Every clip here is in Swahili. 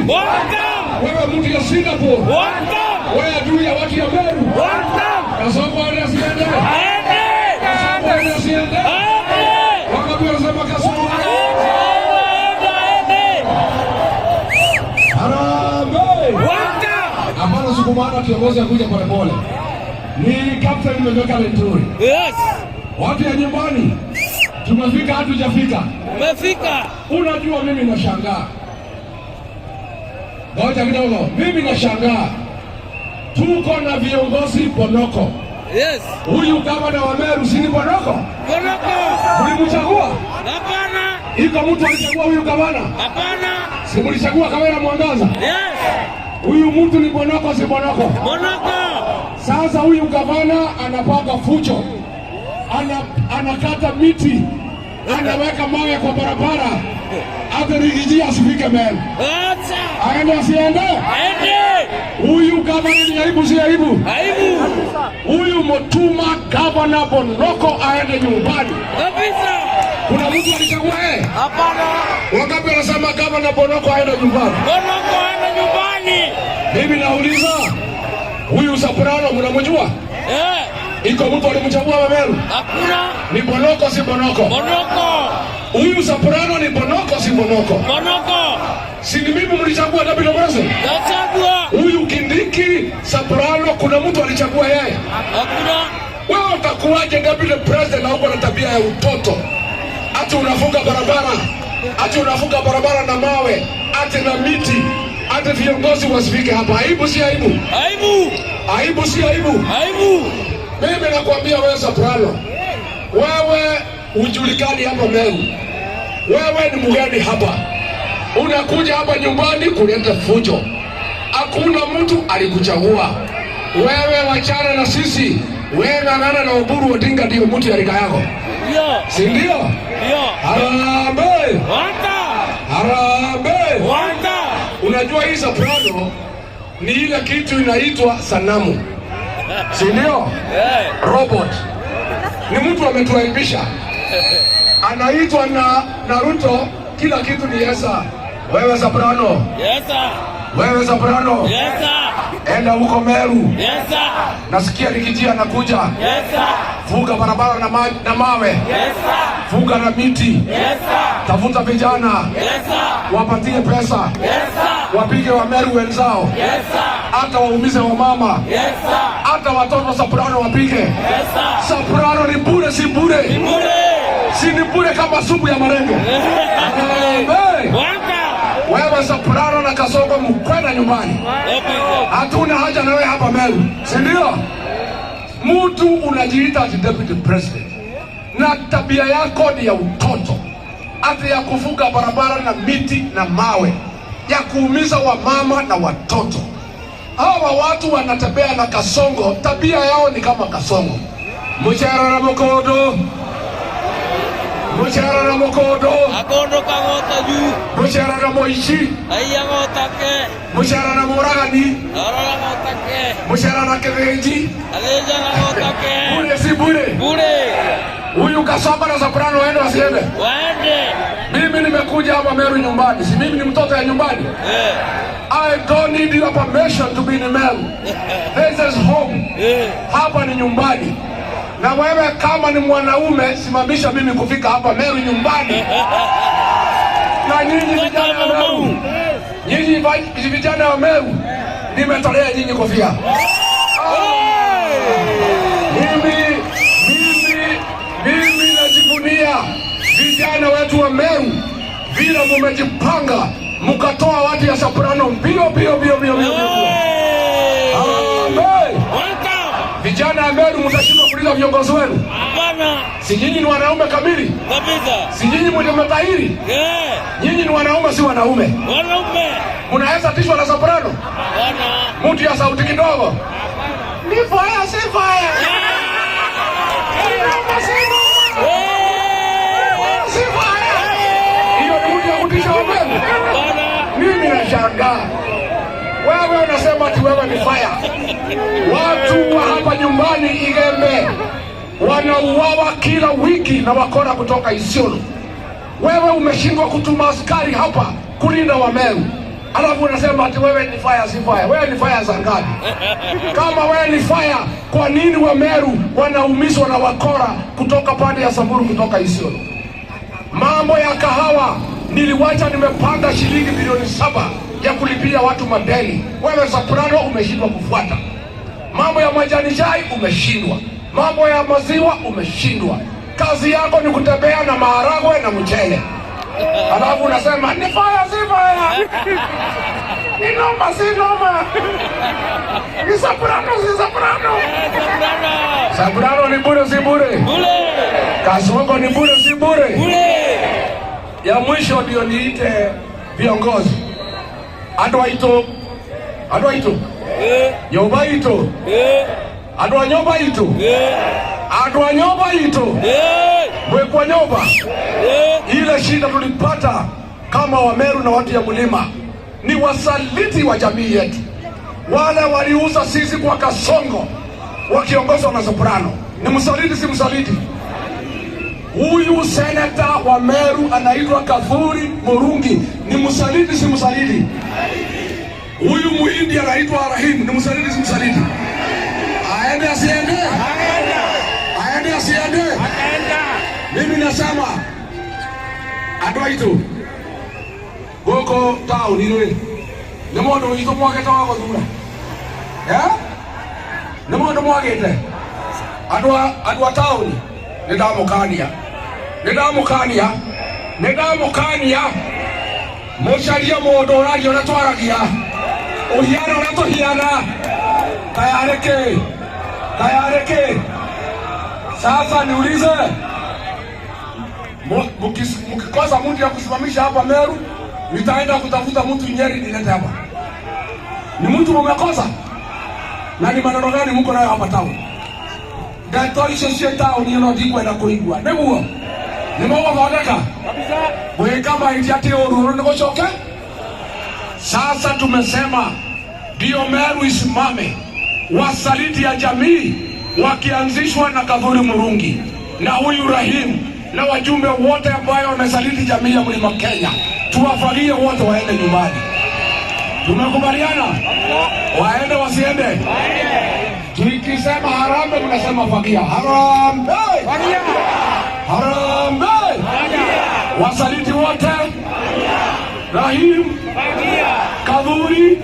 One term. Wewe mtu ya Singapore. One term. Wewe adui ya watu ya Meru. One term. Kasongo aende asiende? Aende. Kasongo aende asiende? Aende. Wangapi wanasema Kasongo aende? Aende. Harambee! One term. Hapana, sukumana kiongozi akuja polepole. Ni Captain Meweka Linturi. Yes. Watu ya nyumbani, tumefika, hatujafika? Umefika. Unajua, mimi nashangaa. Ngoja kidogo, mimi nashangaa. Tuko na viongozi bonoko. Yes. Huyu gavana wa Meru si ni bonoko? Bonoko. Mlimchagua? Hapana. Iko mtu alichagua huyu gavana? Hapana. Si mlichagua Kawira Mwangaza? Yes. Huyu mtu ni bonoko, si bonoko? Bonoko. Sasa huyu gavana anapanga fujo, anakata miti, anaweka mawe kwa barabara, hata Riggy G asifike Meru. Acha. Aende asiende? Aende. Huyu gavana ni aibu, si aibu? Aibu. Huyu Mutuma gavana Bonoko aende nyumbani. Kabisa. Kuna mtu alichagua yeye? Hapana. Wangapi wanasema gavana Bonoko aende nyumbani? Bonoko aende nyumbani. Mimi nauliza, huyu Soprano mnamjua? Eh. Iko mtu alimchagua wa Meru? Hakuna. Ni Bonoko si Bonoko? Bonoko. Huyu Soprano ni Bonoko si Bonoko? Bonoko. Si ni mimi mlichagua deputy president? Kachagua. Huyu Kindiki Soprano, kuna mtu alichagua yeye? Hakuna. Wewe utakuwaje deputy president na uko na tabia ya utoto? Ati unafunga barabara, ati unafunga barabara na mawe, ati na miti, ati viongozi wasifike hapa. Aibu si aibu? Aibu. Aibu si aibu? Aibu. Mimi nakwambia wewe Soprano, wewe hujulikani hapa Meru, wewe ni mgeni hapa, unakuja hapa nyumbani kuleta fujo. Hakuna mtu alikuchagua wewe, wachana na sisi. Wewe ng'ang'ana na Oburu Odinga, ndio mtu ya rika yako, Ndio. si ndio? Ndio. Harambee! One term. Harambee! One term. Unajua hii Soprano ni ile kitu inaitwa sanamu, si ndio? Eh. Robot ni mtu ametuaibisha, anaitwa na Ruto, kila kitu ni yesa. Wewe Soprano, Yes sir. wewe Soprano, Yes sir. enda huko Meru, Yes sir. nasikia Riggy G anakuja, Yes sir. funga barabara na mawe, Yes sir. funga na miti, Yes sir. tafuta vijana, Yes sir. wapatie pesa, Yes sir. wapige wa Meru wenzao, Yes sir. hata waumize wamama, Yes sir. hata watoto Soprano wapige. Yes sir. Soprano ni bure, si bure? Bure. Si ni bure kama supu ya marenge? Hey, One term. wewe Soprano na Kasongo mkwenda nyumbani, Kabisa. hatuna haja na wewe hapa Meru, si ndio? Mtu unajiita ati deputy president na tabia yako ni ya utoto, ati ya kufunga barabara na miti na mawe, ya kuumiza wamama na watoto. Hawa watu wanatembea na Kasongo, tabia yao ni kama Kasongo. Muchara na mokodo, muchara na mokodo, Akondo kang'ota juu. muchara na moishi, Aiya ng'ota ke. muchara na muragani, Arora ng'ota ke. muchara na kithinji. Aleja ng'ota ke. Bure si bure? Bure. Huyu Kasongo na Soprano waende wasiende? Waende. Mimi nimekuja hapa Meru nyumbani, si mimi ni mtoto ya nyumbani? Eh. I don't need your permission to be in Meru. This is home. Eh. Hapa ni nyumbani. Na wewe kama ni mwanaume, simamisha mimi kufika hapa Meru nyumbani. Na nyinyi vijana wa Meru, nyinyi vijana wa Meru, nimetolea nyinyi kofia. Mimi najivunia vijana wetu wa Meru vile mumejipanga mkatoa watu ya Soprano mbio mbio mbio mbio mbio. Mbio. Amen. One term. Vijana wa Meru mtashindwa kulinda viongozi wenu? Hapana. Si nyinyi ni wanaume kamili? Kabisa. Si nyinyi mwenye matahiri? Eh. Nyinyi ni wanaume, si wanaume? Wanaume. Mnaweza tishwa na Soprano? Bwana. Mtu ya sauti kidogo. Ni fire, si fire. Si fire. Hiyo ni mtu ya kutisha Wameru. Bwana. Mimi nashangaa. Wewe unasema ati wewe ni fire. Watu wa hapa nyumbani Igembe wanauawa kila wiki na wakora kutoka Isiolo. Wewe umeshindwa kutuma askari hapa kulinda Wameru. Alafu unasema ati wewe ni fire, si fire. Wewe ni fire za ngapi? Kama wewe ni fire, kwa nini Wameru wanaumizwa na wakora kutoka pande ya Samburu, kutoka Isiolo? Mambo ya kahawa niliwacha nimepanga shilingi bilioni 7 ya kulipia watu madeni. Wewe Soprano umeshindwa kufuata. Mambo ya majani chai umeshindwa, mambo ya maziwa umeshindwa. Kazi yako ni kutembea na maharagwe na mchele, alafu unasema ni fire, si fire, ni noma, si noma, ni Soprano, si Soprano. Soprano ni bure, si bure? Bure. Kasongo ni bure, si bure? Bure. Ya mwisho ndio niite viongozi andũ aitũ, andũ aitũ, nyũmba itũ, andũ a nyũmba itũ, andũ a nyũmba itũ, mwikwa nyũmba. Ile shida tulipata kama Wameru na watu ya mlima ni wasaliti wa jamii yetu, wale waliuza sisi kwa Kasongo wakiongozwa na Soprano. Ni msaliti, si msaliti? Huyu seneta wa Meru anaitwa Kathuri Murungi, ni msaliti, si msaliti? Huyu Muhindi anaitwa Rahim, ni msaliti, si msaliti? Aende asiende? Aende asiende? Mimi nasema andũ aitũ gũkũ taũni-rĩ, nĩ mũndũ witũ mwagĩte wa gũthura, eh? Nĩ mũndũ mwagĩte andũ a taũni, nĩ ndamũkania, nĩ ndamũkania, nĩ ndamũkania, mũcarie mũndũ ũraria ũrĩa twaragia, ũhiana ũrĩa tũhiana. Tayari kĩ? Tayari kĩ? Sasa niulize, mkikosa mtu ya kusimamisha hapa Meru, nitaenda kutafuta mtu Nyeri nilete hapa. Ni mtu mumekosa? Na ni maneno gani mko nayo hapa town? Ndeto icio cia taũni ĩno ndikwenda kũigua, nĩguo nĩ mũgũthondeka gwĩka mahĩtia atĩ ũru nĩ gũcoke. Sasa tumesema ndio Meru isimame, wasaliti ya jamii wakianzishwa na Kathuri Murungi na huyu Rahim na wajumbe wote ambayo wamesaliti jamii ya Mlima Kenya, tuwafagie wote waende nyumbani. Tumekubaliana waende wasiende? Tukisema harambee, mnasema fagia. Harambee! Harambee! Wasaliti wote, Rahim, Kathuri,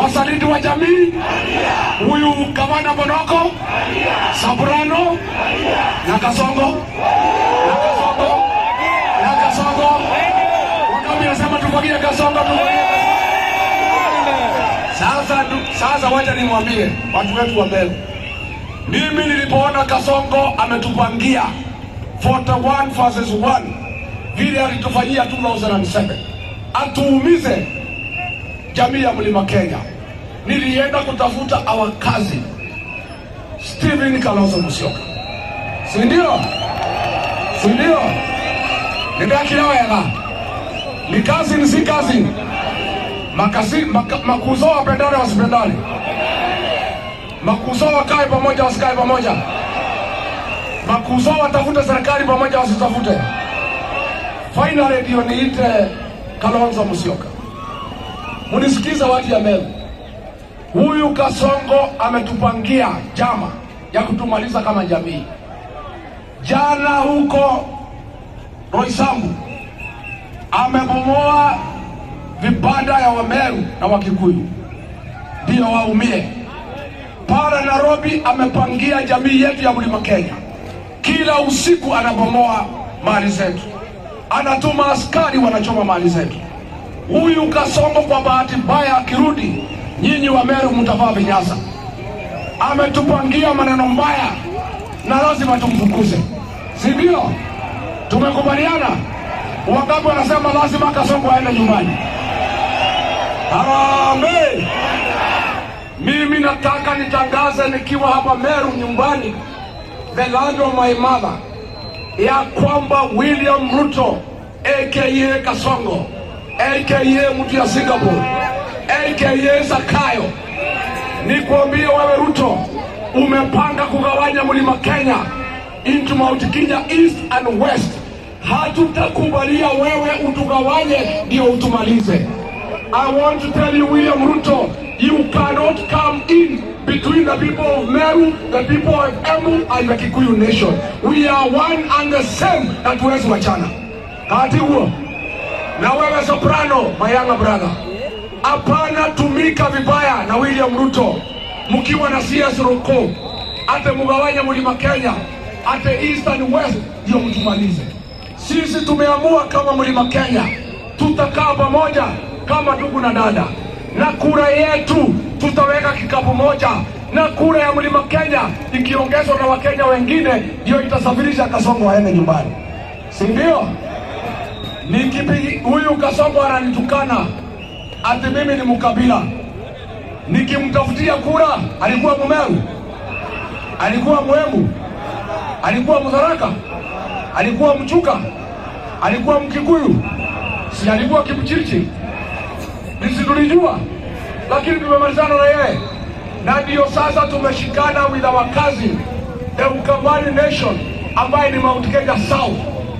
wasaliti wa jamii, huyu gavana Bonoko, Soprano na Kasongo, na Kasongo, na Kasongo. Wangapi nasema tufagie Kasongo, tufagie? Sasa wacha nimwambie watu wetu wa Meru, mimi nilipoona Kasongo ametupangia 41 versus 1 vile alitufanyia 2007 atuumize jamii ya Mlima Kenya, nilienda kutafuta our cousin Stephen Kalonzo Musyoka, si ndio? Si ndio? Nindakira wega, ni cousin, si cousin? Makuzo wapendane wasipendane? Makuzo wakae pamoja wasikae pamoja? Makuzo watafute serikali pamoja wasitafute? Finally ndio niite Kalonzo Musyoka. Munisikiza watu ya Meru. Huyu Kasongo ametupangia jama ya kutumaliza kama jamii. Jana huko Roysambu amebomoa vibanda ya Wameru na Wakikuyu ndio waumie. Pale Nairobi amepangia jamii yetu ya Mlima Kenya, kila usiku anabomoa mali zetu, anatuma askari wanachoma mali zetu. Huyu Kasongo kwa bahati mbaya akirudi, nyinyi wa Meru mtavaa vinyasa. Ametupangia maneno mbaya na lazima tumfukuze, si ndio? Tumekubaliana. Wangapi wanasema lazima Kasongo aende nyumbani? Harambee! Mimi nataka nitangaze nikiwa hapa Meru nyumbani, the land of my mother, ya kwamba William Ruto aka Kasongo aka mtu ya Singapore aka Zakayo, nikwambie wewe Ruto, umepanga kugawanya Mlima Kenya into Mount Kenya East and West. Hatutakubalia wewe utugawanye ndio utumalize. I want to tell you, William Ruto, you cannot come in between the people of Meru, the people of Embu and the Kikuyu nation. We are one and the same, na hatuwezi wachana. Kati huo na wewe Soprano, my younger brother, hapana tumika vibaya na William Ruto mkiwa na CS Roko, ate mugawanye mlima Kenya, ate East and West ndio mtumalize. Sisi tumeamua kama mlima Kenya tutakaa pamoja kama ndugu na dada, na kura yetu tutaweka kikapu moja, na kura ya mlima Kenya ikiongezwa na Wakenya wengine ndio itasafirisha Kasongo aende nyumbani, si ndio? Nikipi huyu Kasongo ananitukana ati mimi ni mkabila, nikimtafutia kura alikuwa Mumeru, alikuwa Mwembu, alikuwa Mtharaka, alikuwa Mchuka, alikuwa Mkikuyu, si alikuwa Kipchirchir? Sisi tulijua, lakini tumemalizana na yeye, na ndio sasa tumeshikana with our cousin the Ukambani Nation ambaye ni Mount Kenya South.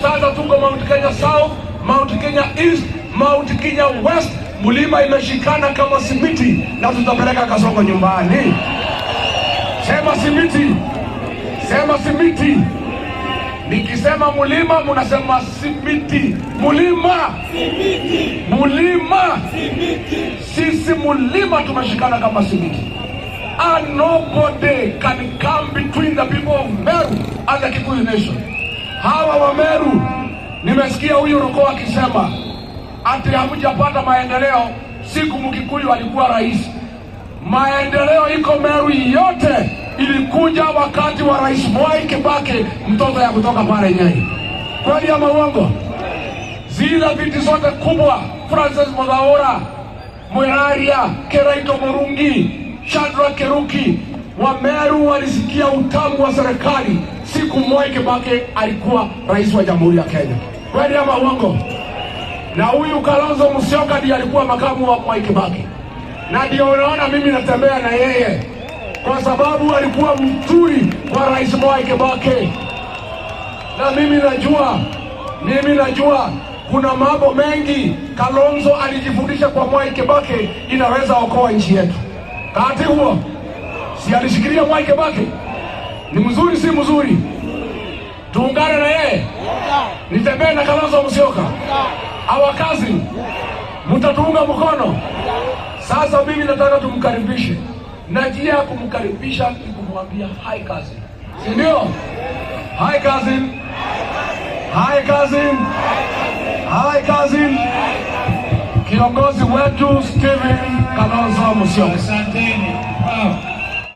Sasa tuko Mount Kenya South, Mount Kenya East, Mount Kenya West. Mlima imeshikana kama simiti na tutapeleka Kasongo nyumbani. Sema simiti, sema simiti. Nikisema mlima munasema simiti. Mulima, mulima. Sisi mulima tumeshikana kama simiti. And nobody can come between the people of Meru and the Kikuyu nation. Hawa wa Meru, nimesikia huyu Roko akisema ati hamjapata maendeleo siku Mkikuyu alikuwa rais. Maendeleo iko Meru yote ilikuja wakati wa Rais Mwai Kibaki, mtoto ya kutoka pale Nyeri. Kweli ama uongo? Zile viti zote kubwa, Francis Muthaura, Mwiraria, Keraito Murungi, Shadrack Keruki, Wameru walisikia utamu wa serikali siku Mwai Kibaki alikuwa rais wa Jamhuri ya Kenya. Kweli ama uongo? Na huyu Kalonzo Musyoka ndiye alikuwa makamu wa Mwai Kibaki, na ndio unaona mimi natembea na yeye kwa sababu alikuwa mzuri kwa Rais Mwai Kibaki, na mimi najua kuna mambo mengi Kalonzo alijifundisha kwa Mwai Kibaki inaweza okoa nchi yetu. Kati huo si alishikilia Mwai Kibaki? Ni mzuri, si mzuri? Tuungane na yeye, nitembee na Kalonzo Musyoka, our cousin, mtatuunga mkono. Sasa mimi nataka tumkaribishe, na njia ya kumkaribisha ni kumwambia hi cousin, si ndio? Hi cousin, hi cousin, hi cousin. Kiongozi wetu Stephen Kalonzo Musyoka. Asanteni. Wow.